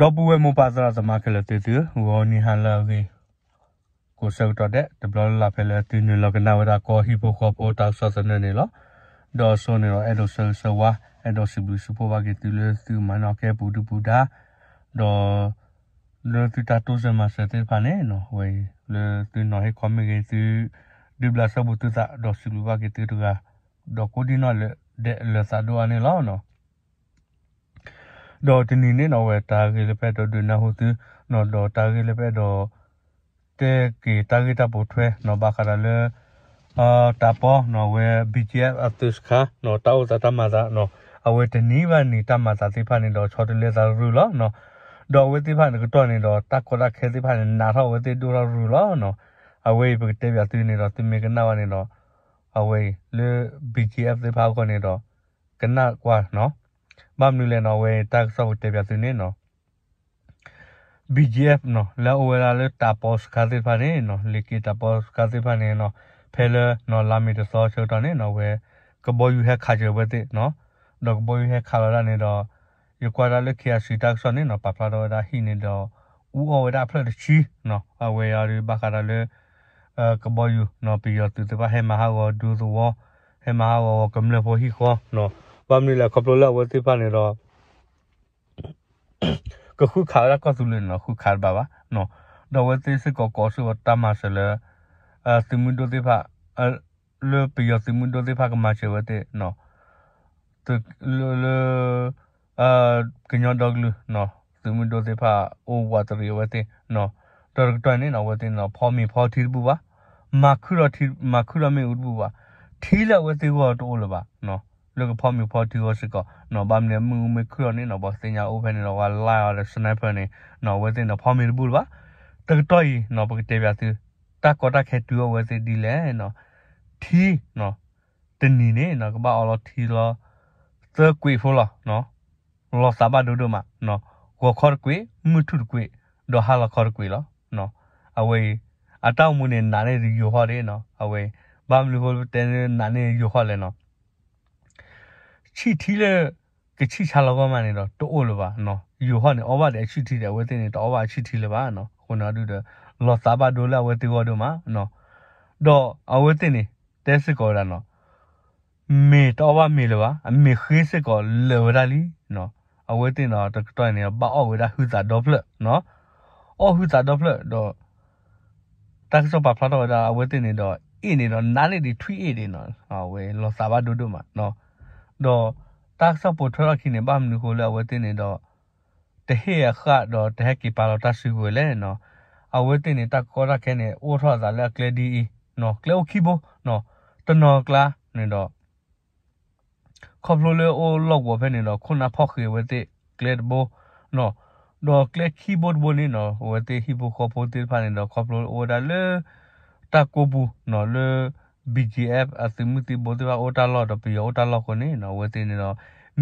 ဒီပုၢ်ဝဲၢ်မိၢ်ပၢ်သရၣ်သမါခဲလၢာ်သ့ၣ်သုဧၢ, ဂီၤနံၤဟါလၢအဂ့ၤ, ကိးဆၢကတီၢ်ဒဲး တဘျီလၢ်လၢ်ဖဲလၢသုနုာ်လီၤကနၣ်ဝဲဒၣ်ကီၢ်ဟံၣ်ဖိဃီဖိတၢ်ကစီၣ်သနၢၣ်န့ၣ်လီၤ. ဒီးအစိန့ၣ်ဒီး အဲၣ်ဒိးဆၢဂ့ၤဆၢဝါ, အဲၣ်ဒိးစံးဘျုးစံးဖှိၣ်ဘၣ်က့ၤသုလၢသုမၤန့ၢ်အီၤကဲပူၤဒုပူၤဒါ, ဒီး လၢသုတၢ်တိစၢၤမၤစၢၤသ့ၣ်တဖၣ်န့ၣ်နီၤ, ဝဲလၢသုနီၤဟ့ၣ်ခီမ့ၢ်ဂ့ၤသု ဒုးဘျးစၢဖှိၣ်သုသး ဒီးစံးဘျုးဘၣ်က့ၤသုတဂၤ, ဒီးကိးဒံနီၢ်လၢဒဲးလၢသးဒိၣ်အါန့ၣ်လီၤ. ဒီးတနံၤန့ၣ်နီၤ ဝဲတၢ်ဂ့ၢ်လၢပအဲၣ်ဒိးဒုးနၢ်ဟူသုနီၤ, ဒီးတၢ်ဂ့ၢ်လၢပအဲၣ်ဒိး တဲက့ၤတၢ်ဂ့ၢ်တၢ်ပိာ်ထွဲနီၤ ဘၣ်ဃးဒီးလၢ တၢ်ပီနီၤ အဝဲ BGF အသုးစခါနီၤ တၢ်အိၣ်သးတၢ်မၤသးနီၤ, အဝဲတနံၤဘၣ်နံၤတၢ်မၤသးသ့ၣ်တဖၣ်န့ၣ်ဒီး ဆီတလဲသးရုၢ်လီၤနီၤ. ဒီးအဝဲသ့ၣ်တဖၣ်န့ၣ်တကတီၢ်န့ၣ်ဒီး တၢ်ကီတၢ်ခဲသ့ၣ်တဖၣ်န့ၣ် နးထီၣ်အဝဲသ့ၣ်ဒိၣ်ထီၣ်ရုၢ်လီၤနီၤ. အဝဲအံၤပကတဲပၠးသုန့ၣ်ဒီး သုမ့ၢ်ကနၣ်ဝဲန့ၣ်ဒီး အဝဲအံၤလၢ BGF သ့ၣ်တဖၣ်အဂီၢ်န့ၣ်ဒီး ကနၣ်ကွၢ်နီၤ. ဘၣ်မနုၤလဲၣ်နီၤ အဝဲတၢ်ကစီၣ်ပကတဲပၠးသုန့ၣ်နီၤ BGF နီၤ လၢအအိၣ်ဝဲဒၣ်လၢတၢ်ပီစခါသ့ၣ်တဖၣ်န့ၣ်နီၤ လ့ၤက့ၤတၢ်ပီစခါသ့ၣ်တဖၣ်န့ၣ်နီၤ ဖဲလၢနီၤ လါမ့ၤတသီဆၢကတီၢ်န့ၣ်နီၤ အဝဲ ကဘီယူၤဟဲခးစၢၤဝဲသ့ၣ်နီၤ, ဒီးကဘီယူၤဟဲခးလီၤဒၣ်န့ၣ်ဒီး ယကွၢ်ဒၣ်လၢ KIC တၢ်ကစီၣ်န့ၣ်နီၤ ပာ်ဖျါထီၣ်ဝဲဒၣ်ဟံၣ်န့ၣ်ဒီး အူအီၣ်ဝဲဒၣ်အဖျၢၣ်တဆံနီၤ, အဝဲအံၤဒီးဘၣ်ဃးဒီးလၢ ကဘီယူၤနီၤ ပယီၤသုးသ့ၣ်တဖၣ်ဟဲမၤဟးဂီၤဒူသဝီ, ဟဲမၤဟးဂီၤကမျၢၢ်ဖိဟံၣ်ဃီနီၤ, ဘၣ်မနုၤလဲၣ်ခီဖျိလၢအဝဲသ့ၣ်တဖၣ်န့ၣ်ဒီး ကဃုခးဝဲဒၣ်ကီၢ်သူလ့ၤန့ၣ်နီၤ ဃုခးတဘၣ်ဘၣ်နီၤ, ဒီးအဝဲသ့ၣ်စ့ၢ်ကီးကိးစ့ၢ်ကီးတၢ်မၤစၢၤလၢ သုးမုၢ်ဒိၣ်သ့ၣ်တဖၣ် လၢပယီၤသုးမုၢ်ဒိၣ်သ့ၣ်တဖၣ်ကမၤစၢၤဝဲသ့ၣ်နီၤ, လၢ လၢ ကညီဒီကလုာ်နီၤ သုးမုၢ်ဒိၣ်သ့ၣ်တဖၣ်အိၣ်ဝးတရံးအဝဲသ့ၣ်နီၤ, ဒီးတကတီၢ်န့ၣ်နီၤ အဝဲသ့ၣ်န့ၣ်ဒီး ဖီမ့ၤဖီထံတဘူၣ်ဘၣ်, မၤခုၣ်ထီၣ်ထံ မၤခုၣ်ထီၣ်မ့ၣ်အူတဘူၣ်ဘၣ်, ထံလၢအဝဲသ့ၣ်ဂီၢ်တအိၣ်လၢၤဘၣ်နီၤ, လၢကဖီမ့ၤဖီထံဂီၢ်စ့ၢ်ကီးနီၤ, ဘၣ်မနုၤမ့ၣ်အူမ့ၢ်ခုၣ်ထီၣ်န့ၣ်နီၤ ပှၤသ့ၣ်ညါအိၣ်ဖဲန့ၣ်ဒီး ပှၤလါအီၤဒီး sniper န့ၣ်နီၤ အဝဲသ့ၣ်န့ၣ်ဒီး ဖီမ့ၤတဘူၣ်လၢၤဘၣ်, တကတီၢ်အံၤနီၤ ပကတဲပၠးသု တၢ်ကီတၢ်ခဲတုၤအီၣ်ဝဲသ့ၣ်ဒ်လဲၣ်နီၤ, ထံနီၤ တနံၤန့ၣ်နီၤ ကဘၣ်အီလီၤထံလီၤ သၢကွံာ်ဖိလီၤနီၤ, လီၤသးဘၣ်ဒိဒိၣ်မးနီၤ, ဂီၤခီတကွံာ်, မုၢ်ထူၣ်တကွံာ်, ဒီးဟါလီၤခီတကွံာ်လီၤနီၤ, အဝဲအံၤ အတၢ်အိၣ်မူန့ၣ် နးန့ၢ်ဒံးယိၤဟီၣ်ဒၣ်နီၤ, အဝဲအံၤ ဘၣ်မနုၤဃိတဲနးန့ၢ်ယိၤဟီၣ်လဲၣ်နီၤ ဆံၣ်ထံလၢ ကဆံၣ်ဆါလီၤဂီၢ်မးန့ၣ်ဒီး တအိၣ်လၢၤဘၣ်နီၤ, ယိၤဟီၣ်န့ၣ် အီၣ်ဘၣ်ဒီးအဆံၣ်ထံဒီး အဝဲသ့ၣ်န့ၣ် တအီၣ်ဘၣ်အဆံၣ်ထံလၢၤဘၣ်နီၤ, အဃိန့ၣ်အဒုဒီး လီၤသးဘၣ်ဒိလၢအဝဲသ့ၣ်ဂီၢ်ဒိၣ်မးနီၤ, ဒီးအဝဲသ့ၣ်န့ၣ် တဲစ့ၢ်ကီးဝဲဒၣ်နီၤ မ့ၢ်တအီၣ်ဘၣ်မ့ၤလၢၤဘၣ်, အမ့ၢ်ဃ့စ့ၢ်ကီးလၢာ်ဝဲဒၣ်လံနီၤ, အဝဲသ့ၣ်န့ၣ်ဒီး တကတီၢ်န့ၣ် ဘၣ်အီၣ်ဝဲဒၣ်ဟုသးဒီဖျၢၣ်နီၤ, အီၣ်ဟုသးဒီဖျၢၣ်ဒီး တၢ်ကစီၣ်ပာ်ဖျါထီၣ်ဝဲဒၣ် အဝဲသ့ၣ်န့ၣ်ဒီး အ့ၣ်န့ၣ်ဒီး နးန့ၢ်ဒံးထွံၣ်အ့ၣ်ဒံးနီၤ, အဝဲလီၤသးဘၣ်ဒိဒိၣ်မးနီၤ, ဒီးတၢ်ကစီၣ်ပိာ်ထွဲထီၣ်ခံန့ၣ် ဘၣ်မနုၤဃိလၢအဝဲသ့ၣ်န့ၣ်ဒီး တဟ့ၣ်အဃၣ်ဒီးတဟဲက့ၤပာ်လီၤတၢ်စုကဝဲၤလဲၣ်နီၤ, အဝဲသ့ၣ်န့ၣ် တၢ်ကီတၢ်ခဲန့ၣ် အိၣ်ထီၣ်အသးလၢအကျဲဒ်အံၤနီၤ, ကျဲအိၣ်ခံဘိနီၤ, တနီၤကျါန့ၣ်ဒီး ခီဖျိလၢအိၣ်လီၢ်ကဝီၤဖဲန့ၣ်ဒီး ခိၣ်နၢ်ဖီၣ်ဃ့အဝဲသ့ၣ်ကျဲတဘိနီၤ, ဒီးကျဲခံဘိတဘိန့ၣ်နီၤ အဝဲသ့ၣ်ဟံၣ်ဖိဃီဖိသ့ၣ်တဖၣ်န့ၣ်ဒီး ခီဖျိအိၣ်ဝဲဒၣ်လၢ တၢ်ကိးပူၤနီၤ လၢ BGF အသုးမုၢ်သံၣ်ဘိသ့ၣ်တဖၣ်အိၣ်တၢ်လီၢ်ဒီးပယီၤအိၣ်တၢ်လီၢ်အဃိန့ၣ်နီၤ အဝဲသ့ၣ်န့ၣ်ဒီး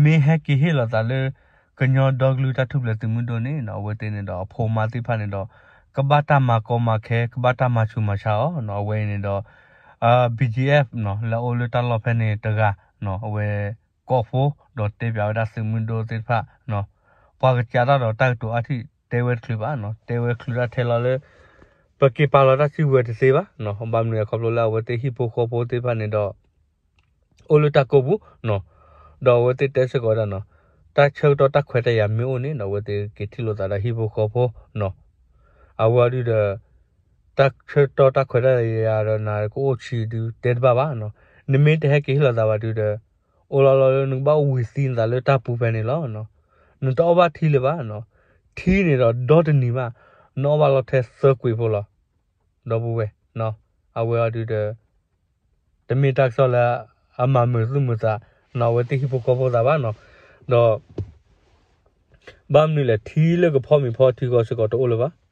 မ့ၢ်ဟဲက့ၤဟ့ၣ်လီၤသးလၢ ကညီဒီကလုာ်တၢ်ထူၣ်ဖျဲးသုးမုၢ်ဒိၣ်န့ၣ်နီၤ အဝဲသ့ၣ်န့ၣ်ဒီး အဖိမါသ့ၣ်တဖၣ်န့ၣ်ဒီး ကဘၣ်တၢ်မၤကီမၤခဲ ကဘၣ်တၢ်မၤဆူးမၤဆါအီၤနီၤ အဝဲအံၤန့ၣ်ဒီး BGF နီၤ လၢအအိၣ်လၢတၢ်လီၢ်ဖဲန့ၣ်တဂၤနီၤ အဝဲကိးဖိ ဒီးတဲပၠးဝဲဒၣ်သုးမုၢ်ဒိၣ်သ့ၣ်တဖၣ်နီၤ ပှၤကစးထီၣ်ဒီးတၢ်ကတိၤအါထီၣ်တဲဝဲတချုးဘၣ်နီၤ တဲဝဲချုးတၢ်ထဲလီၤလၢ ပက့ၤပာ်လီၤတၢ်စုကဝဲၤတသ့ဘၣ်နီၤ ဘၣ်မနုၤလဲၣ်ခီဖျိလၢအဝဲသ့ၣ်ဟံၣ်ဖိဃီဖိသ့ၣ်တဖၣ်န့ၣ်ဒီး အိၣ်လၢတၢ်ကိးပူၤနီၤ ဒီးအဝဲသ့ၣ်တဲစ့ၢ်ကီးဝဲဒၣ်နီၤ တၢ်ဆၢကတီၢ်တၢ်ခွဲးတၢ်ယာ်မ့ၢ်အိၣ်န့ၣ်နီၤ အဝဲသ့ၣ်က့ၤထံၣ်လိာ်သးဒီးဟံၣ်ဖိဃီဖိနီၤ အဝဲအံၤဒုဒီး တၢ်ဆၢကတီၢ်တၢ်ခွဲးတၢ်ယာ်ဒီးနၤကအိၣ်ဆံးဒုတဲတဘၣ်ဘၣ်နီၤ နမ့ၢ်တဟဲက့ၤဟ့ၣ်လီၤသးဘၣ်ဒုဒီး အိၣ်လီၤလီၤလၢနကဘၣ်ဝံၤသံနသးလၢတၢ်ပူၤဖဲန့ၣ်လီၤ နတအီၣ်ဘၣ်ထံလၢၤဘၣ်နီၤ ထံန့ၣ်ဒီးဒီတနံၤမး နအီၣ်ဘၣ်လီၤထဲသၢကွံာ်ဖိလီၤ ဒီပုၢ်ဝဲၢ် အဝဲအံၤဒုဒီး တမ့ၢ်တၢ်ကစီၣ်လၢအမၤမုာ်သူၣ်မုာ်သးနီၤ အဝဲသ့ၣ်ဟံၣ်ဖိဃီဖိသးဘၣ်နီၤ ဒီး ဘၣ်မနုၤလဲၣ် ထံလၢကဖီမ့ၤဖီထံဂီၤစ့ၢ်ကီးတအိၣ်လၢၤဘၣ်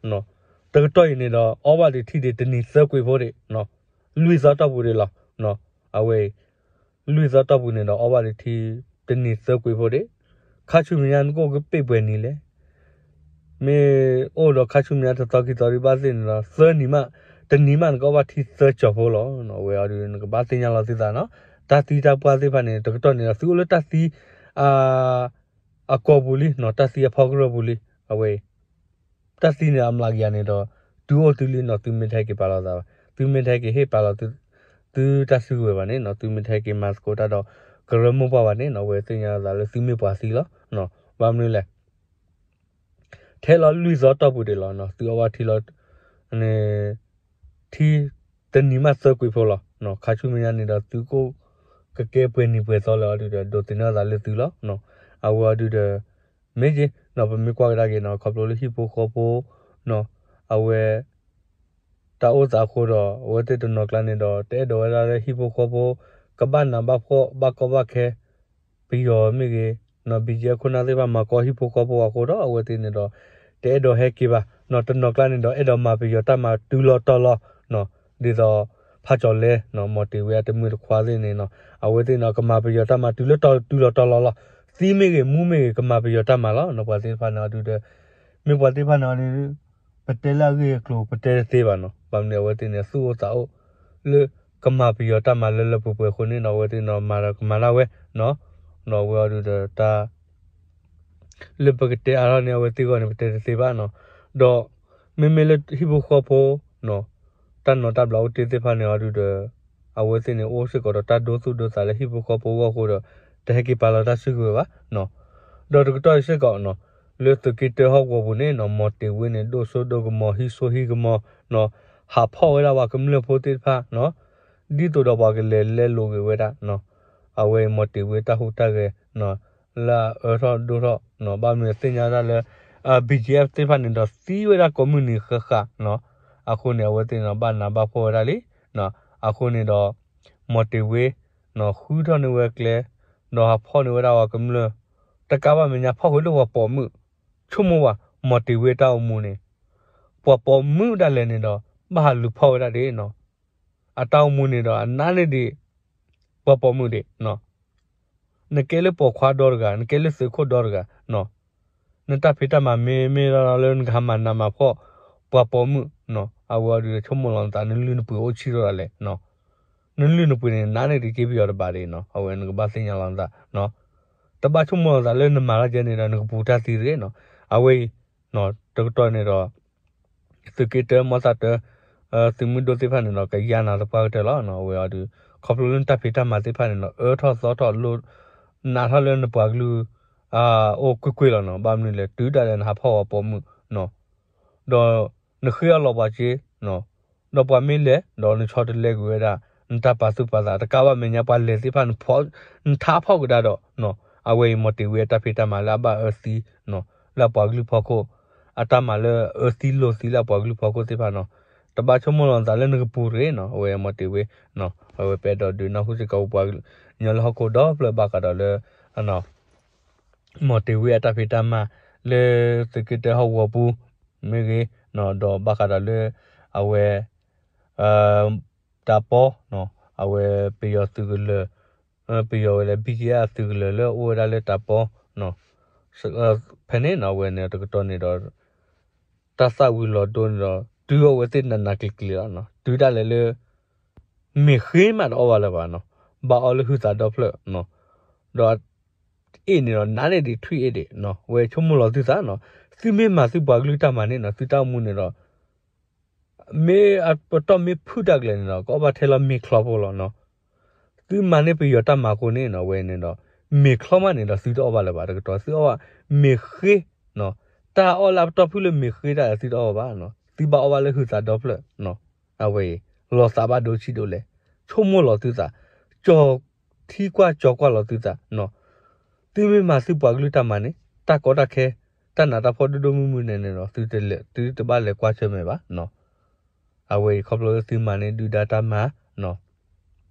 တကတီၢ်အံၤန့ၣ်ဒီး အီၣ်ဘၣ်ဒံးထံဒံးတနံၤသၢကွံာ်ဖိဒံး လွံၢ်သီတီၢ်ပူၤဒံးလီၤ အဝဲအံၤ လွံၢ်သီတီၢ်ပူၤန့ၣ်ဒီး အီၣ်ဘၣ်ဒံးထံတနံၤသၢကွံာ်ဖိဒံး ခါဆူမဲာ်ညါနကအိၣ်ကပ့ၢ်ပှဲၤနံၤလဲၣ် မ့ၢ်အိၣ်ဒီးခါဆူမဲာ်ညါတသီခံသီဒံးဘၣ်သ့ၣ်န့ၣ်ဒီး သၢနံၤမး တနံၤမးနကအီၣ်ဘၣ်ထံသၢကၠီၤဖိလီၤ အဝဲအံၤဒု နကဘၣ်သ့ၣ်ညါလီၤသုသးနီၤ တၢ်သံတၢ်ပှၢ်သ့ၣ်တဖၣ်န့ၣ် တကတီၢ်န့ၣ်ဒီး သုအိၣ်လၢတၢ်သံ အကီၢ်ပူၤလံနီၤ တၢ်သံအဖီကရၢၢ်ပူၤလံ အဝဲ တၢ်သံန့ၣ်အမျးကယၤန့ၣ်ဒီး တုၤအိၣ်သုလံနီၤ သုမ့ၢ်တဟဲက့ၤပာ်လီၤသးဘၣ်, သုမ့ၢ်တဟဲက့ၤဟ့ၣ်ပာ်လီၤ သုတၢ်စုကဝဲၤဘၣ်န့ၣ်နီၤ သုမ့ၢ်တဟဲက့ၤမၤသကိးတၢ်ဒီး ကရၢမိၢ်ပှၢ်ဘၣ်န့ၣ်နီၤ အဝဲသ့ၣ်ညါသးလၢသုမ့ၢ်ပှၤသံလီၤ. ဘၣ်မနုၤလဲၣ် ထဲလီၤလွံၢ်သီတီၢ်ပူၤဒံးလီၤနီၤ သုအီၣ်ဘၣ်ထံလီၤ ထံတနံၤမးသၢကွံာ်ဖိလီၤ. ခါဆူမဲာ်ညါန့ၣ်ဒီး သုကအိၣ်ကကဲပှဲၤနံၤပှဲၤသီလၢအီၤဒုဒီး ဒိးသန့ၤအသးလၢသုလီၤ. အဝဲအီၤဒုဒီး မ့ၢ်က့ၤနီၤ ပမ့ၢ်ကွၢ်ကဒါက့ၤနီၤ ခီဖျိလၢဟံၣ်ဖိဃီဖိနီၤ အဝဲ တၢ်အိၣ်သးအဃိဒီး အဝဲသ့ၣ်တနီၤကျါန့ၣ်ဒီး တအဲၣ်ဒိးဝဲဒၣ်လၢဟံၣ်ဖိဃီဖိ ကဘၣ်နးဘၣ်ဖှီၣ် ဘၣ်ကီဘၣ်ခဲ ပယီၤမ့ၢ်ဂ့ၤနီၤ ဘံၣ်ကဲခိၣ်နၢ်သ့ၣ်တဖၣ်မၤကီဟံၣ်ဖိဃီဖိအဃိဒီး အဝဲသ့ၣ်န့ၣ်ဒီး တအဲၣ်ဒိးဟဲက့ၤဘၣ်နီၤ တနီၤကျါန့ၣ်ဒီး အဲၣ်ဒိးမၤပယီၤတၢ်မၤတုၤလီၤတီၤလီၤနီၤ ဒ်သိး ဖးကၠီၤလဲနီၤ မီၢ်တ့ၢ်ဝ့အတမုၢ်တခွါသ့ၣ်န့ၣ်နီၤ အဝဲသ့ၣ်န့ၣ် ကမၤပယီၤတၢ်မၤတုၤလၢတီၤတုၤလီၤတီၤလီၤလီၤ သံမ့ၢ်ဂ့ၤ မူမ့ၢ်ဂ့ၤ ကမၤပယီၤတၢ်မၤလီၤနီၤ ပှၤသ့ၣ်တဖၣ်န့ၣ်အီၤဒုဒီး မ့ၢ်ပှၤသ့ၣ်တဖၣ်န့ၣ်အီၤဒု ပတဲလၢအဂ့ၢ်အကျိၤ ပတဲတသ့ဘၣ်နီၤ ဘၣ်မနုၤအဝဲသ့ၣ်န့ၣ် သူၣ်အိၣ်သးအိၣ် လၢကမၤပယီၤတၢ်မၤလၢလၢပှဲၤပှဲၤအဃိန့ၣ်နီၤ အဝဲသ့ၣ်န့ၣ်မၤဒီးကမၤဒၣ်ဝဲနီၤ နီၤအဝဲအီၤဒုဒီးတၢ် လၢပကတဲအါထီၣ်န့ၣ် အဝဲသ့ၣ်အဂီၢ်န့ၣ် ပတဲတသ့ဘၣ်နီၤ ဒီး မ့မ့ၢ်လၢဟံၣ်ဖိဃီဖိနီၤ တၢ်နီၤတၢ်ဘျးအိၣ်တ့ၢ်သ့ၣ်တဖၣ်န့ၣ်အီၤဒုဒီး အဝဲသ့ၣ်န့ၣ် အိၣ်စ့ၢ်ကီးဒီးတၢ်ဒိသူၣ်ဒိသးလၢဟံၣ်ဖိဃီဖိအဂီၢ်အဃိဒီး တဟဲက့ၤပာ်လီၤတၢ်စုကဝဲၤဘၣ်နီၤ ဒီးတကတီၢ်အံၤစ့ၢ်ကီးနီၤ လၢသုးက့တၢဟီၣ်ကဝီၤပူၤန့ၣ်နီၤ မီၢ်တ့ၢ်ဝ့န့ၣ် ဒိၣ်စိဒိၣ်ကမီၤ ဟံးစိဟံးကမီၤနီၤ ဟးဖီၣ်ဝဲဒၣ်ပှၤကမျၢၢ်ဖိသ့ၣ်တဖၣ်နီၤ ဒ်သိးဒီးပှၤကလဲၤလဲလိာ်က့ၤဝဲဒၣ်နီၤ အဝဲအံၤမီၢ်တ့ၢ်ဝ့တၢ်ဟူးတၢ်ဂဲၤနီၤ လၢအအၢထီၣ်ဒိၣ်ထီၣ်နီၤ ဘၣ်မနုၤသ့ၣ်ညါဒၣ်လၢ BGF သ့ၣ်တဖၣ်န့ၣ်ဒီးသံဝဲဒၣ်ကိးမုၢ်နံၤဃၣ်ဃၣ်နီၤ အဃိန့ၣ် အဝဲသ့ၣ်န့ၣ် ဘၣ်နးဘၣ်ဖှီၣ်ဝဲဒၣ်လံနီၤ အဃိန့ၣ်ဒီး မီၢ်တ့ၢ်ဝ့နီၤ ဃုထီၣ်န့ၢ်ဝဲကျဲ ဒီးဟးဖီၣ်န့ၢ်ဝဲဒၣ်ပှၤကမျၢၢ် တကးဘၣ်မဲာ်ညါဖီၣ်ဃုာ်လၢပှၤပိာ်မုၣ် ဆိကမိၣ်ဝဲ မီၢ်တ့ၢ်ဝ့အတၢ်အိၣ်မူန့ၣ် ပှၤပိာ်မုၣ်ဒၣ်လဲာ်န့ၣ်ဒီး ဘၣ်ဟးလူၤဖီၣ်ဝဲဒၣ်ဒ်နီၤ အတၢ်အိၣ်မူန့ၣ်ဒီး အနးန့ၢ်ဒံး ပှၤပိာ်မုၣ်ဒံးနီၤ နကဲလၢပိာ်ခွါဒီတဂၤ နကဲလၢသုးခိၣ်ဒီတဂၤနီၤ နတၢ်ဖံးတၢ်မၤမ့ၢ်မ့ၢ်လီၤလၢနကဟးမၤနးမၤဖှီၣ် ပှၤပိာ်မုၣ်နီၤ အဝဲအီၤဒုးဆိကမိၣ်လီၤနသး နလုၢ်နပှ့ၤအိၣ်ဆံးထီၣ်ဒၣ်လဲာ်နီၤ နလုၢ်နပှ့ၤန့ၣ် နးန့ၢ်ဒံးက့ပယီၤတဘၣ်ဒံးနီၤ အဝဲနကဘၣ်သ့ၣ်ညါလီၤနသးနီၤ တဘၣ်ဆိကမိၣ်လီၤနသးလၢနမၤထီၣ်ကဲန့ၣ်ဒီး နကပူၤတၢ်သံတဂ့ၤနီၤ အဝဲအံၤ တကတီၢ်န့ၣ်ဒီး သုးက့တၢ မီၢ်သၣ်တၢ သုးမုၢ်ဒိၣ်သ့ၣ်တဖၣ်န့ၣ်ဒီး ကယါနၤသပှၢ်ကတၢၢ်လီၤနီၤ အဝဲအီၤဒုး ခီဖျိလၢနတၢ်ဖံးတၢ်မၤသ့ၣ်တဖၣ်န့ၣ်ဒီး အၢထီၣ်သီထီၣ်လိ နးထီၣ်လၢနပှၤကလုာ် အိၣ်ကွ့ၢ်ကွ့ၢ်လီၤနီၤ ဘၣ်မနုၤလဲၣ် တုၤဒၣ်လဲာ်နဟးဖီၣ်ပှၤပိာ်မုၣ်နီၤ ဒီးနဃ့အီၣ်လီၤပှၤစ့နီၤ ဒီးပှၤမ့ၢ်လဲၤ ဒီးနဆီတလဲကွံာ်ဝဲဒၣ် နတၢ်ပာ်သူၣ်ပာ်သး တကးဘၣ်မဲာ်ညါပှၤလဲၤသ့ၣ်တဖၣ် နထါဖီၣ်ကဒါဒီးနီၤ အဝဲအံၤမီၢ်တ့ၢ်ဝ့အတၢ်ဖံးတၢ်မၤလၢအဘၣ်အၢသံနီၤ လၢအပှၤကလုာ်ဖီခိၣ် အတၢ်မၤလၢအၢသံလိာ်သံလၢအပှၤကလုာ်ဖီခိၣ်သ့ၣ်တဖၣ်နီၤ တဘၣ်ဆိကမိၣ်လီၤနသးလၢနကပူၤတဂ့ၤနီၤ အဝဲမီၢ်တ့ၢ်ဝ့နီၤ အဝဲပအဲၣ်ဒိးဒုးနၢ်ဟူစ့ၢ်ကီးပပှၤကညီလၢဟီၣ်ခိၣ်ဒီဖျၢၣ်ဘၣ်ဃးဒီးလၢ မီၢ်တ့ၢ်ဝ့အတၢ်ဖံးတၢ်မၤ လၢသုးက့တၢဟီၣ်ကဝီၤပူၤ မ့ၢ်ဂ့ၤနီၤ ဒီးဘၣ်ဃးဒီးလၢ အဝဲ တၢ်ပီနီၤ အဝဲပယီၤသုးကလၢၤ ပယီၤဝဲလၢ ဘံၣ်ကယါ သုးကလၢၤလၢအအိၣ်ဝဲဒၣ်လၢတၢ်ပီနီၤ ဖဲန့ၣ်နီၤ အဝဲန့ၣ်တကတီၢ်န့ၣ်ဒီး တၢ်သၣ်ဝံၤလီၤဒိန့ၣ်ဒီး တုၤအဝဲသ့ၣ်နးနးကျံၤကျံၤလီၤနီၤ တုၤဒၣ်လဲာ်လၢ မ့ၢ်ဃ့မးတအီၣ်ဘၣ်လၢၤဘၣ်နီၤ ဘၣ်အီၣ်လၢဟုသးဒီဖျၢၣ်နီၤ ဒီး အ့ၣ်န့ၣ်ဒီး နးန့ၢ်ဒံးထွံၣ်အ့ၣ်ဒံးနီၤ ဝဲဆိကမိၣ်လီၤသုသးနီၤ သုမ့ၢ်မၤသုပှၤကလုာ်တၢ်မၤန့ၣ်နီၤ သုတၢ်အိၣ်မူန့ၣ်ဒီး မ့ၢ်အပတီၢ်မ့ၢ်ဖုၣ်တၢ်ကျဲၤန့ၣ်ဒီး ကအီၣ်ဘၣ်ထဲလီၤမ့ၤချီဖိလီၤနီၤ သုမၤန့ၢ်ပယီၤတၢ်မၤအဃိန့ၣ်နီၤ ဝဲန့ၣ်ဒီး မ့ၤချီမးန့ၣ်ဒီး သုတအီၣ်ဘၣ်လၢၤဘၣ် တကတီၢ် သုအီၣ်ဘၣ်မ့ၤဃ့နီၤ တၢ်အီၣ်လၢအပတီၢ်ဖုၣ်လၢမ့ၤဃ့တၢ် သုတအီၣ်ဘၣ်နီၤ သုဘၣ်အီၣ်ဘၣ်လၢဟုသးဒီဖျၢၣ်နီၤ အဝဲအံၤ လီၤသးဘၣ်ဒိဆံးဒိၣ်လဲၣ် ဆိကမိၣ်လီၤသုသး ကၠီ ထံကွၢ်ကၠီကွၢ်လီၤသုသးနီၤ သုမ့ၢ်မၤသုပှၤကလုာ်တၢ်မၤန့ၣ် တၢ်ကီတၢ်ခဲ တၢ်နးတၢ်ဖှီၣ်ဒိၣ်ဒိၣ်မုၢ်မုၢ်န့ၣ်န့ၣ်ဒီး သုတလဲၤ သုတဘၣ်လဲၤကွၢ်ဆၢၣ်မဲာ်ဘၣ်နီၤ အဝဲအံၤခီဖျိလၢသုမၤန့ၢ်ဒုၣ်ဒါတၢ်မၤနီၤ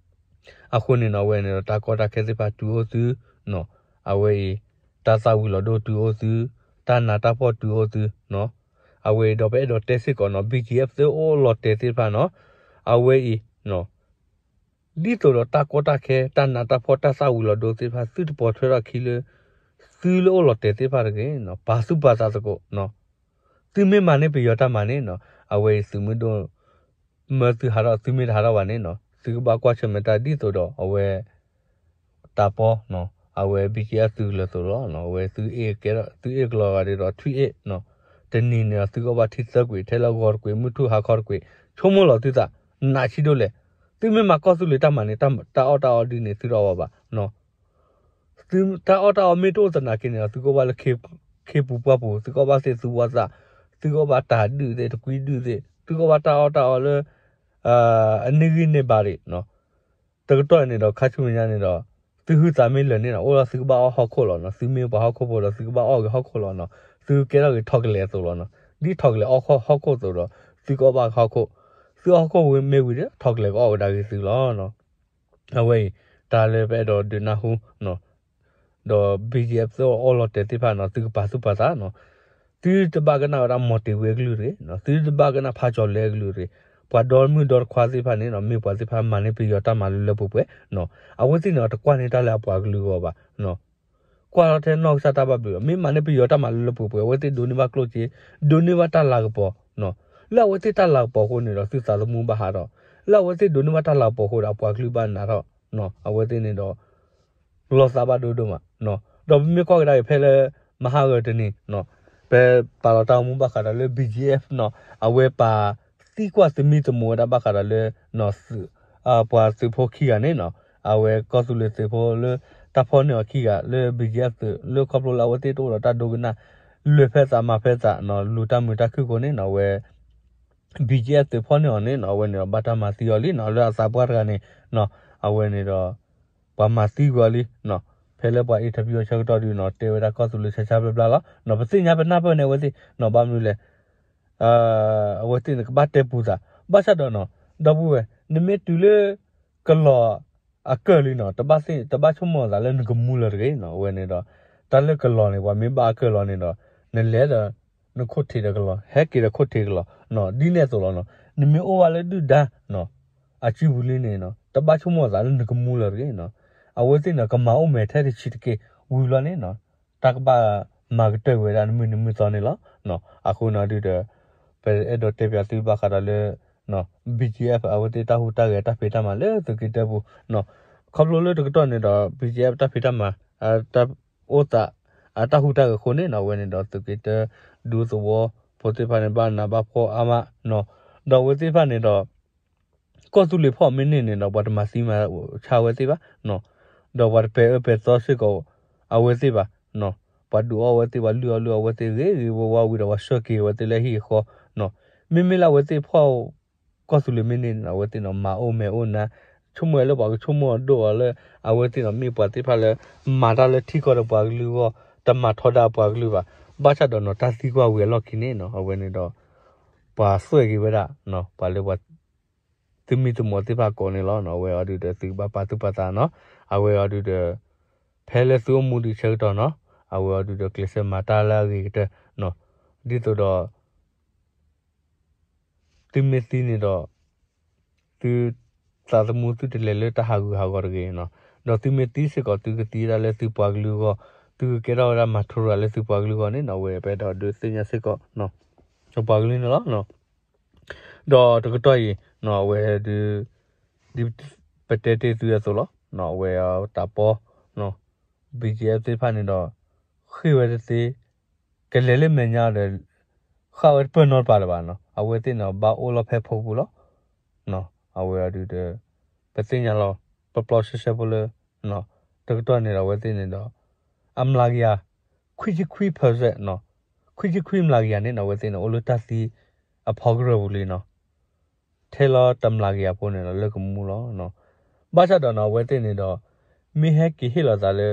အဃိန့ၣ်နီၤ အဝဲန့ၣ်ဒီး တၢ်ကီတၢ်ခဲသ့ၣ်တဖၣ်တုၤအိၣ်သုနီၤ အဝဲအံၤ တၢ်သၣ်ဝံၤလီၤဒိတုၤအိၣ်သု တၢ်နးတၢ်ဖှီၣ်တုၤအိၣ်သုနီၤ အဝဲအံၤဒီးပအဲၣ်ဒိးတဲစ့ၢ်ကီးနီၤ ဘံၣ်ကယါ သုအိၣ်လီၤတဲာ်သ့ၣ်တဖၣ်နီၤ အဝဲအံၤနီၤ ဒ်သိးဒီးတၢ်ကီတၢ်ခဲ တၢ်နးတၢ်ဖှီၣ် တၢ်သၣ်ဝံၤလီၤဒိသ့ၣ်တဖၣ် သုတပိာ်ထွဲထီၣ်ခံလၢ သုလၢအိၣ်လီၤတဲာ်သ့ၣ်တဖၣ်တဂ့ၤနီၤ ပာ်သူၣ်ပာ်သးသကိးနီၤ သုမ့ၢ်မၤန့ၢ်ပယီၤတၢ်မၤန့ၣ်နီၤ အဝဲအံၤသုးမုၢ်ဒိၣ် မၢသုဟးထီၣ် သုမ့ၢ်တဟးထီၣ်ဘၣ်န့ၣ်နီၤ သုကဘၣ်ကွၢ်ဆၢၣ်မဲာ်တၢ်ဒ်သိးဒီးအဝဲ တၢ်ပီနီၤ အဝဲ ဘံၣ်ကၠံအၣ် သုးကလၢၤသိးလီၤ. အဝဲသုအ့ၣ်ကဲထီၣ် သုအ့ၣ်ကလီၤဂၤဒ်ဒီးထွံၣ်အ့ၣ်နီၤ, တနံၤန့ၣ်ဒီးသုကအီၣ်ဘၣ်ထံသၢကွံာ်, ထဲလၢဂီၤတကွံာ် မုၢ်ထူၣ်ဟါခီတကွံာ်, ဆိကမိၣ်လီၤသုသး, နးဆံးဒိၣ်လဲၣ်. သုမ့ၢ်မၤကီၢ်သူလ့ၤတၢ်မၤန့ၣ် တၢ်အီၣ်တၢ်အီဒ်န့ၣ် သုတအီၣ်ဘၣ် သုတၢ်အီၣ်တၢ်အီမ့ၢ်တအိၣ်သနာ်က့န့ၣ်ဒီး သုကအီၣ်ဘၣ်လၢ ခ့ပူၤပှၢ်ပူၤ, သုကအီၣ်ဘၣ်သ့ၣ်သူဝီသး, သုကအီၣ်ဘၣ်တၢ်ဒုၣ်သ့ၣ် တကွံဒုၣ်သ့ၣ်, သုကအီၣ်ဘၣ်တၢ်အီၣ်တၢ်အီလၢ အန့ၢ်ဂံၢ်န့ၢ်ဘါဒံး, တကတီၢ်န့ၣ်ဒီး ခါဆူမဲာ်ညါန့ၣ်ဒီး သုဟုသးမ့ၢ်လၢာ်န့ၣ်ဒီး အိၣ်ဒီးသုကဘၣ်အီၣ်ဟီၣ်ခိၣ်လီၤနီၤ. သုမ့ၢ်ပှၤဟီၣ်ခိၣ်ဖိဒီး သုကဘၣ်အီၣ်ဂ့ၤဟီၣ်ခိၣ်လီၤနီၤ. သုကဲထီၣ်ဂ့ၤထီၣ်ကလဲာ်အသိးလီၤနီၤ. ဒ်ထီၣ်ကလဲာ်အီၣ်ဟီၣ်ခိၣ်အသိးဒီး သုကအီၣ်ဘၣ်ဟီၣ်ခိၣ်, သုအီၣ်ဟီၣ်ခိၣ်မ့ၢ်ဝံၤဒီး ထီၣ်ကလဲာ်ကအီၣ်ကဒါက့ၤသုလီၤ. အဝဲအံၤ တၢ်လၢပအဲၣ်ဒိးဒုးနၢ်ဟူ ဒီး ဘံၣ်ကၠံအၣ် သုအီၣ်လီၤတဲာ်သ့ၣ်တဖၣ်နီၤ သုကပာ်သူၣ်ပာ်သးနီၤ. သုတဘၣ်ကနၣ်ဝဲဒၣ်မီၤတ့ၤဝ့အကလုၢ်တဂ့ၤ, သုတဘၣ်ကနၣ်ဖးကၠီၤလဲအကလုၢ်တဂ့ၤ. ပှၤဒီမုၣ်ဒီတခွါသ့ၣ်တဖၣ်န့ၣ်နီၤ မ့ၢ်ပှၤသ့ၣ်တဖၣ်မၤန့ၢ်ပယီၤတၢ်မၤလၢလၢပှဲၤပှဲၤနီၤ. အဝဲသ့ၣ်န့ၣ်ဒီး တကွၢ်န့ၢ်တၢ်လၢအပှၤကလုာ်အဂီၢ်ဘၣ် ကွၢ်ထီၣ်ထဲနီၢ်ကစၢ်တၢ်ဘၣ်ဘျုး, မ့ၢ်မၤန့ၢ်ပယီၤတၢ်မၤလၢလၢပှဲၤပှဲၤ အဝဲသ့ၣ်ဒိးန့ၢ်ဘၣ်ကျိၣ်စ့, ဒိးန့ၢ်ဘၣ်တၢ်လၤကပီၤ, လၢအဝဲသ့ၣ်တၢ်လၤကပီၤအဃိန့ၣ်ဒီး သုသးသမူဘၣ်ဟးထီၣ်, လၢအဝဲသ့ၣ်ဒိးန့ၢ်ဘၣ်တၢ်လၤကပီၤအဃိဒီး အပှၤကလုာ်ဘၣ်နးထီၣ်, အဝဲသ့ၣ်န့ၣ်ဒီး လီၤသးဘၣ်ဒိဒိၣ်မး, ဒီးပမ့ၢ်ကွၢ်ကဒါက့ၤဖဲလၢ မဟါဂီၤတနံၤ, ပပာ်လီၤတၢ်အိၣ်မူဘၣ်ဃးဒီးလၢ ဘံၣ်ကၠံအၣ်နီၤ, အဝဲပာ်သံကွၢ်သမံသမိးဝဲဒၣ်ဘၣ်ဃးဒီးလၢ ပှၤသုးဖိခံဂၤန့ၣ်နီၤ, အဝဲကီၢ်သူလ့ၤသုးဖိလၢ တၢ်ဖီၣ်န့ၢ်အီၤခံဂၤလၢ ဘံၣ်ကၠံအၣ်သုး လၢခီဖျိလၢအဝဲသ့ၣ်တအိၣ်ဒီးတၢ်ဒိကနၣ် လဲၤဖဲသးမၤဖဲသးနီၤ, လူၤတၢ်မုာ်တၢ်ခုၣ်အဃိန့ၣ်နီၤ အဝဲ ဘံၣ်ကၠံအၣ်သုးဖီၣ်န့ၢ်အီၤန့ၣ်နီၤ အဝဲန့ၣ်ဒီးဘၣ်တၢ်မၤသံအီၤလံနီၤ, လၢအသးပှၢ်တဂၤန့ၣ်နီၤ, အဝဲန့ၣ်ဒီး ပှၤမၤသံကွံာ်အီၤလံနီၤ, ဖဲလၢပှၤ interview အဆၢကတီၢ်ဒုးနီၤ တဲဝဲဒၣ်ကီၢ်သူလ့ၤဆါဆါဘျါဘျါလီၤနီၤ, ပသ့ၣ်ညါပနၢ်ပၢၢ်န့ၣ်အဝဲသ့ၣ်နီၤ, ဘၣ်မနုၤလဲၣ် အဝဲသ့ၣ်န့ၣ်ကဘၣ်တဲပူၤသး, ဘၣ်ဆၣ်ဒီးနီၤ, ဒီပုၢ်ဝဲၢ် နမ့ၢ်တုၤလၢ ကလီၤအကၢၢ်လံနီၤ, တဘၣ်ဆိကမိၣ်အသးလၢနကမူလၢၤတဂ့ၤနီၤ, အဝဲန့ၣ်ဒီး တၢ်လၢကလီၤန့ၣ် ပှၤမ့ၢ်ဘၣ်အကၢၢ်လီၤန့ၣ်ဒီး နလဲၤဒီး နခိၣ်ထံးဒီးကလီၤ, ဟဲက့ၤဒီးခိၣ်ထံးကလီၤနီၤ, ဒ်န့ၣ်အသိးလီၤနီၤ, နမ့ၢ်အိၣ်ဝဲလၢဒုၣ်ဒါနီၤ, အစုပူၤလံန့ၣ်နီၤ, တဘၣ်ဆိကမိၣ်အသးလၢနကမူလၢၤတဂ့ၤနီၤ, အဝဲသ့ၣ်န့ၣ် ကမၤအိၣ်မဲာ်ထဲတဆံးတက့ၢ် ဝံၤဘျီန့ၣ်နီၤ တၢ်ကဘၣ်မၤကတၢၢ်က့ၤဝဲဒၣ်နမုၢ်နံၤမုၢ်သီန့ၣ်လီၤ. အဃိန့ၣ်ဒုးဒီး ပအဲၣ်ဒိးတဲပၠးသုဘၣ်ဃးဒီးလၢ ဘံၣ်ကၠံအၣ် အဝဲသ့ၣ်တၢ်ဟူးတၢ်ဂဲၤတၢ်ဖံးတၢ်မၤလၢသုးက့တၢၢ်ပူၤ, ခီဖျိလၢတကတီၢ်န့ၣ်ဒီး ဘံၣ်ကၠံအၣ် တၢ်ဖံးတၢ်မၤ တၢ်အိၣ်သး အတၢ်ဟူးတၢ်ဂဲၤအဃိန့ၣ်နီၤ အဝဲန့ၣ်ဒီးသုးက့တၢၢ်ဒူသဝီဖိသ့ၣ်တဖၣ်န့ၣ် ဘၣ်နးဘၣ်ဖှီၣ်အါမးနီၤ, ဒီးအဝဲသ့ၣ်တဖၣ်န့ၣ်ဒီး ကီၢ်သူလ့ၤဖီၣ်မ့ၢ်န့ၢ်န့ၣ်ဒီး ပှၤတမၤသံမၤဆါအဝဲသ့ၣ်ဘၣ်နီၤ, ဒီးပှၤတပဲာ်အၢပဲာ်သီစ့ၢ်ကီးအဝဲသ့ၣ်ဘၣ်နီၤ, ပှၤဒုးအီၣ်အဝဲသ့ၣ် ပှၤလုၢ်အီၣ်လုၢ်အီဝဲသ့ၣ်ဂ့ၤဂ့ၤဝါဝါဝံၤဒီးပှၤဆှၢက့ၤဝဲသ့ၣ်လၢဟံၣ်အဃီနီၤ, မ့မ့ၢ်လၢအဝဲသ့ၣ်ဖီၣ် ကီၢ်သူလ့ၤမ့ၢ်န့ၢ်န့ၣ် အဝဲသ့ၣ်န့ၣ် မၤအိၣ်မဲာ်အိၣ်နါ, ဆိကမိၣ်ဝဲလၢပှၤကဆိကမိၣ်အဒိၣ်အီၤလၢ အဝဲသ့ၣ်န့ၣ် မ့ၢ်ပှၤသ့ၣ်တဖၣ်လၢ မၤတၢ်လၢထံကီၢ်ဒီးပှၤကလုာ်အဂီၢ် တမၤထီဒါပှၤကလုာ်ဘၣ်, ဘၣ်ဆၣ်ဒီးနီၤ တၢ်သံကွၢ်ဝံၤအလီၢ်ခံန့ၣ်နီၤ အဝဲန့ၣ်ဒီး ပှၤသွဲၣ်က့ၤဝဲဒၣ် ပှၤလၢပှၤ သုးမံၤသမိးသ့ၣ်တဖၣ်ကိးန့ၣ်လီၤနီၤ, အဝဲအီၤဒုးဒီးသုကဘၣ်ပာ်သူၣ်ပာ်သးနီၤ, အဝဲအီၤဒုးဒီး ဖဲလၢသုအိၣ်မူဒံးဆၢကတီၢ်နီၤ, အဝဲအီၤဒုးဒီးကျဲးစၢးမၤတၢ်လၢအဂ့ၤကတၢၢ်နီၤ, ဒ်သိးဒီး သုမ့ၢ်သံန့ၣ်ဒီး သုသးသမူသုတလဲၤလၢတၢ်ဟးဂူာ်ဟးဂီၤတဂ့ၤနီၤ, ဒီးသုမ့ၢ်သံစ့ၢ်ကီး သုကသံဝဲဒၣ်လၢသုပှၤကလုာ်အဂီၢ်, သုကကဲထီၣ်ဝဲဒၣ်မၤထူရၤလၢသုပှၤကလုာ်အဂီၢ်န့ၣ်နီၤ, အဝဲပအဲၣ်ဒိးဒုးသ့ၣ်ညါစ့ၢ်ကီး ပှၤကလုာ်န့ၣ်လီၤ. ဒီးတကတီၢ်အံၤ အဝဲဒုး ဒ်ပတဲတ့ၢ်သုအသိးလီၤ, အဝဲတၢ်ပီ ဘံၣ်ကၠံအၣ် သ့ၣ်တဖၣ်န့ၣ်ဒီး ဃ့ၢ်ဝဲတသ့, ကလဲၤလၢမဲာ်ညါဒီး ဃၣ်ဝဲတပၢၢ်နီတပၤလၢၤဘၣ်နီၤ, အဝဲသ့ၣ်န့ၣ် ဘၣ်အိၣ်လီၤဖဲဖီပူၤလီၤ. အဝဲအီၤဒုးဒီး ပသ့ၣ်ညါလီၤ ပျီပျီဆှဲဆှဲဖိလၢ တကတီၢ်န့ၣ်ဒီး အဝဲသ့ၣ်န့ၣ်ဒီး အမျးကယၤ ခွံဆံခွံ percent နီၤ, ခွံဆံခွံမျးကယၤန့ၣ်နီၤ အဝဲသ့ၣ်န့ၣ် အိၣ်လၢတၢ်သံအဖီကရၢၢ်ပူၤလံနီၤ, ထဲလီၤတမျးကယၤဖိန့ၣ်ဒီး လၢကမူလီၤ. ဘၣ်ဆၣ်ဒီးနီၤ အဝဲသ့ၣ်န့ၣ်ဒီး မ့ၢ်ဟဲက့ၤဟ့ၣ်လီၤသးလၢ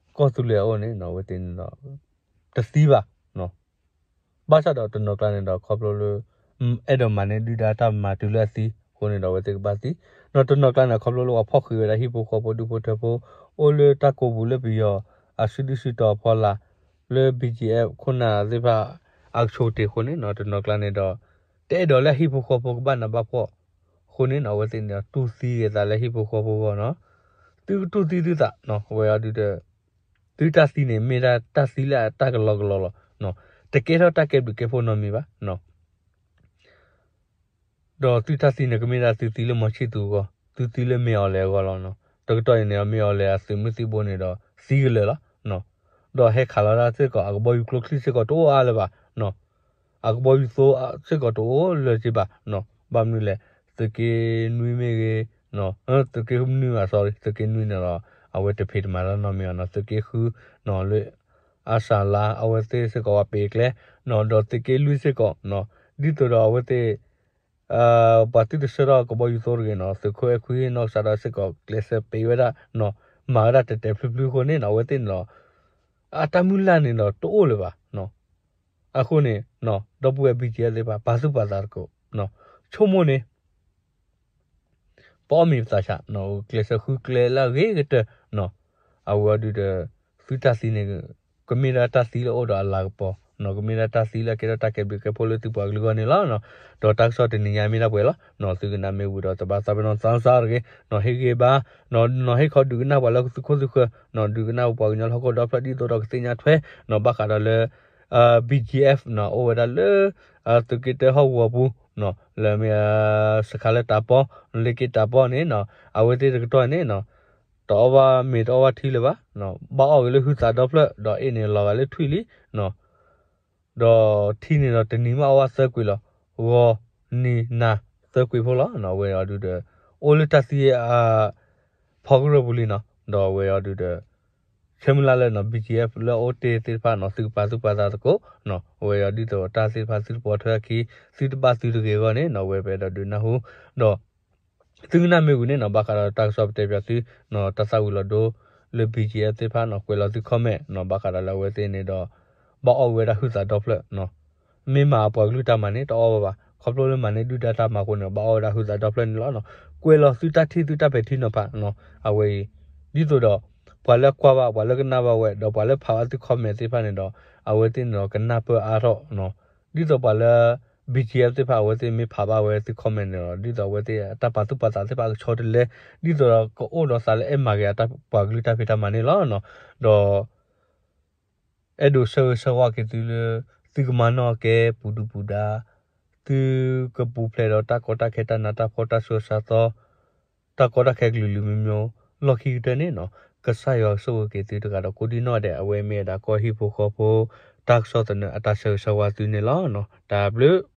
ကီၢ်သူလ့ၤအအိၣ်န့ၣ်နီၤ အဝဲသ့ၣ်န့ၣ်ဒီး တသံဘၣ်နီၤ. ဘၣ်ဆၣ်ဒီးတနီၤကျါန့ၣ်ဒီး ခီဖျိလၢ အဲၣ်ဒိးမၤန့ၢ်ဒုၣ်ဒါတၢ်မၤတုၤလၢအသံအဃိန့ၣ်ဒီး အဝဲသ့ၣ်ကဘၣ်သံ, ဒီးတနီၤကျါန့ၣ် ခီဖျိလၢပှၤဖီၣ်ဃံးဝဲဒၣ်ဟံၣ်ဖိဃီဖိဒူၣ်ဖိထၢဖိ အိၣ်လၢတၢ်ကိးပူၤလၢပယီၤအစုဒုၣ်စုတီၤအဖီလာ် လၢ ဘီၣ်ကၠံအၣ် ခိၣ်နၢ်သ့ၣ်တဖၣ် အကဆိးတ့ၢ်အဃိန့ၣ်နီၤ တနီၤကျါန့ၣ်ဒီး တအဲၣ်ဒိးလၢအဟံၣ်ဖိဃီဖိကဘၣ်နးဘၣ်ဖှီၣ်အဃိန့ၣ်နီၤ အဝဲသ့ၣ်န့ၣ်ဒီး တူၢ်သံက့ၤသးလၢဟံၣ်ဖိဃီဖိအဂီၢ်နီၤ. သုကတူၢ်သံသုသးနီၤ အဝဲအီၤဒုးဒီး သုတၢ်သံန့ၣ် မ့ၢ်ဒၣ်တၢ်သံလၢအတၢ်ကလီကလီလီၤ. တကဲထီၣ်တၢ်ကဲဘျုးကဲဖှိၣ်နီတမံၤဘၣ်နီၤ. ဒီးသုတၢ်သံန့ၣ် ကမ့ၢ်ဒၣ်သုသံလၢမီၤဆံၣ်သူးအဂီၢ်, သုသံလၢမ့ၢ်အီၤလဲၣ်အဂီၢ်လီၤနီၤ. တကတီၢ်အံၤန့ၣ်ဒီး မ့ၢ်အီၤလဲၣ်အသုးမုၢ်သံၣ်ဘိန့ၣ်ဒီး သံကလၢာ်လီၤ. ဒီးဟဲခးလီၤဒၣ်စ့ၢ်ကီး အကဘီယူၤကျိချံစ့ၢ်ကီးတအိၣ်အါလၢၤဘၣ်. အကဘီယူၤသိစ့ၢ်ကီးတအိၣ်လၢၤက့ဘၣ်. ဘၣ်မနုၤလဲၣ်, သုးက့နွံမ့ၢ်ဂ့ၤ, သုးက့နွံမး sorry, သုးက့နွံန့ၣ်ဒီး အဝဲတဖံးတမၤတၢ်နီတမံၤအီၤနီၤ, သုးက့ဃု လၢ အါစၢ်လါ အဝဲသ့ၣ်စ့ၢ်ကီးဝဲပ့ၤကျဲ, ဒီးသုးက့လွံၢ်စ့ၢ်ကီး, ဒ်သိးဒီးအဝဲသ့ၣ် ပှၤသုတဆှၢထီၣ်ကဘီယူၤသိတဂ့ၤနီၤ, သုးခိၣ်အဲၣ်ခွံနီၢ်ကစၢ်ဒီးစ့ၢ်ကီး ကျဲးစၢးပ့ၤဝဲဒၣ်, မၤဝဲဒၣ်တဲာ်တဲာ်ဖျုဖျုအဃိန့ၣ်နီၤ, အဝဲသ့ၣ်န့ၣ်ဒီး အတၢ်မုၢ်လၢ်န့ၣ်ဒီးတအိၣ်လၢၤဘၣ်. အဃိန့ၣ် ဒီပုၢ်ဝဲၢ် ဘံၣ်ကၠံၣ်အဲၣ်သ့ၣ်တဖၣ် ပာ်သူၣ်ပာ်သးသကိး, ဆိကမိၣ်န့ၣ် ပအီၣ်မ့ၤပသးဆး, ကျဲးစၢးဃုကျဲလၢအဂ့ၤကတၢၢ်, အဝဲအီၤဒုးဒီး သုတၢ်သံန့ၣ် ကမ့ၢ်ဒၣ်တၢ်သံလၢအအိၣ်ဒီးအလၤကပီၤ, ကမ့ၢ်ဒၣ်တၢ်သံလၢအကဲထီၣ်တၢ်ကဲဘျုးကဲဖှိၣ်လၢသုပှၤကလုာ်အဂီၢ်န့ၣ်လီၤ. ဒီးတၢ်ကစီၣ်တနံၤညါမ့ၢ်ဒၣ်ပှဲၤလီၤ. သုကနၣ်မ့ၢ်ဝံၤဒီး တဘၣ်သးပ့ၤနီၣ်သးစၢ်တဂ့ၤ, ဟ့ၣ်ဂံၢ်ဘါ, နီၤဟ့ၣ်ခီဒုးကနၣ်ပှၤလၢသုခိၣ်သုဃၢၤ, ဒုးကနၣ်ပှၤကညီလၢဟီၣ်ခိၣ်ဒီဖျၢၣ် ဒ်သိးဒီးကသ့ၣ်ညါထွဲ, ဘၣ်ဃးဒီးလၢ ဘံၣ်ကၠံၣ်အဲၣ် အိၣ်ဝဲဒၣ်လၢ သုးက့တၢဟီၣ်ကဝီၤပူၤ, လၢမ့ၢ် စခါလၢတၢ်ပီ, လ့က့တၢ်ပီန့ၣ်, အဝဲသ့ၣ်တကတီၢ်န့ၣ်, တအီၣ်ဘၣ်မ့ၤတအီၣ်ဘၣ်ထံလၢၤဘၣ်, ဘၣ်အီၣ်ဂ့ၤလၢဟုသးဒီဖျၢၣ် ဒီးအ့ၣ်န့ၣ်လီၤဂာ်လၢထွံၣ်လံ, ဒီးထံန့ၣ်ဒီးတနံၤမ့ၢ်အီၣ်ဘၣ်သၢကွံာ်လီၤ, ဂီၤနံၤနၤသၢကွံာ်ဖိလီၤ. အဝဲအီၤဒုးဒီး အိၣ်လၢတၢ်သံအ ဖီကရၢၢ်ပူၤလံနီၤ, ဒီးအဝဲအီၤဒုးဒီး ဆၢမုၢ်လၢ်လၢနီၤ ဘံၣ်ကၠံၣ်အဲၣ် လၢအအိၣ်တ့ၢ်သ့ၣ်တဖၣ်နီၤ သုကပာ်သူၣ်ပာ်သးသကိး, အဝဲအီၤဒ်သိးတၢ်သ့ၣ်တဖၣ်သုတပိာ်ထွဲအခံ သုတဘၣ်သုတဂ့ၤအဂီၢ်န့ၣ်နီၤ အဝဲပအဲၣ်ဒိးဒုးနၢ်ဟူ, ဒီး သုကနၣ်မ့ၢ်ဝံၤန့ၣ်နီၤ ဘၣ်ဃးဒီးတၢ်ကစီၣ်ပတဲပၠးသုနီၤ တၢ်သၣ်ဝံၤလီၤဒိ လၢ ဘံၣ်ကၠံၣ်အဲၣ် သ့ၣ်တဖၣ်နီၤ ကွဲးလီၤသု comment နီၤ ဘၣ်ဃးဒီးလၢအဝဲသ့ၣ်န့ၣ်ဒီး ဘၣ်အီၣ်ဝဲဒၣ်ဟုသးဒီဖျၢၣ်နီၤ မ့ၢ်မၤအပှၤကလုာ်တၢ်မၤန့ၣ် တအီၣ်ဘၣ်ဘၣ် ခီဖျိလၢမၤန့ၢ်ဒုၣ်ဒါတၢ်မၤအဃိန့ၣ် ဘၣ်အီၣ်ဝဲဒၣ်ဟုသးဒီဖျၢၣ်န့ၣ်လီၤနီၤ ကွဲးလီၤသုတၢ်ထံၣ်သုတၢ်ပဲာ်ထံနီၤဖးနီၤ အဝဲအံၤ ဒ်သိးဒီး ပှၤလၢကွၢ်ဘၣ် ပှၤလၢကနၣ်ဘၣ်ဝဲ ဒီးပှၤလၢဖးဘၣ်သု comment သ့ၣ်တဖၣ်န့ၣ်ဒီး အဝဲသ့ၣ်န့ၣ်ဒီးကနၢ်ပၢၢ်အါထီၣ်နီၤ ဒ်သိးပှၤလၢ ဘံၣ်ကၠံၣ်အဲၣ် သ့ၣ်တဖၣ် အဝဲသ့ၣ်မ့ၢ်ဖးဘၣ်ဝဲသု comment န့ၣ်ဒီး ဒ်သိးအဝဲသ့ၣ်အတၢ်ပာ်သူၣ်ပာ်သးသ့ၣ်တဖၣ်အကဆီတလဲ ဒ်သိးဒီးကအိၣ်ဒီးသးလၢအဲၣ်မၤက့ၤအတၢ်ပှၤကလုာ်တၢ်ဖံးတၢ်မၤန့ၣ်လီၤနီၤ ဒီး အဲၣ်ဒိးဆၢဂ့ၤဆၢဝါက့ၤသုလၢ သုကမၤနီၣ်ကဲပူၤဒုၣ်ပူၤဒါ, သုကပူၤဖျဲးဒီးတၢ်ကီတၢ်ခဲတၢ်နးတၢ်ဖှီၣ်တၢ်ဆူးတၢ်ဆါသီ, တၢ်ကီတၢ်ခဲကလုာ်လုာ်မံမံၤ, လီၢ်ခံကတၢၢ်န့ၣ်နီၤ, ကစၢ်ယွၤကဆိၣ်ဂ့ၤက့ၤသုတဂၤဒီးကိးဒံနီၢ်ဒဲး အဝဲမ့ၢ်ဝဲဒၣ်ကီၢ်ဟံၣ်ဖိဃီဖိ တၢ်ကစီၣ်သနၢၣ်အတၢ်ဆၢဂ့ၤဆၢဝါသုန့ၣ်လီၤ. တၢ်ဘျုး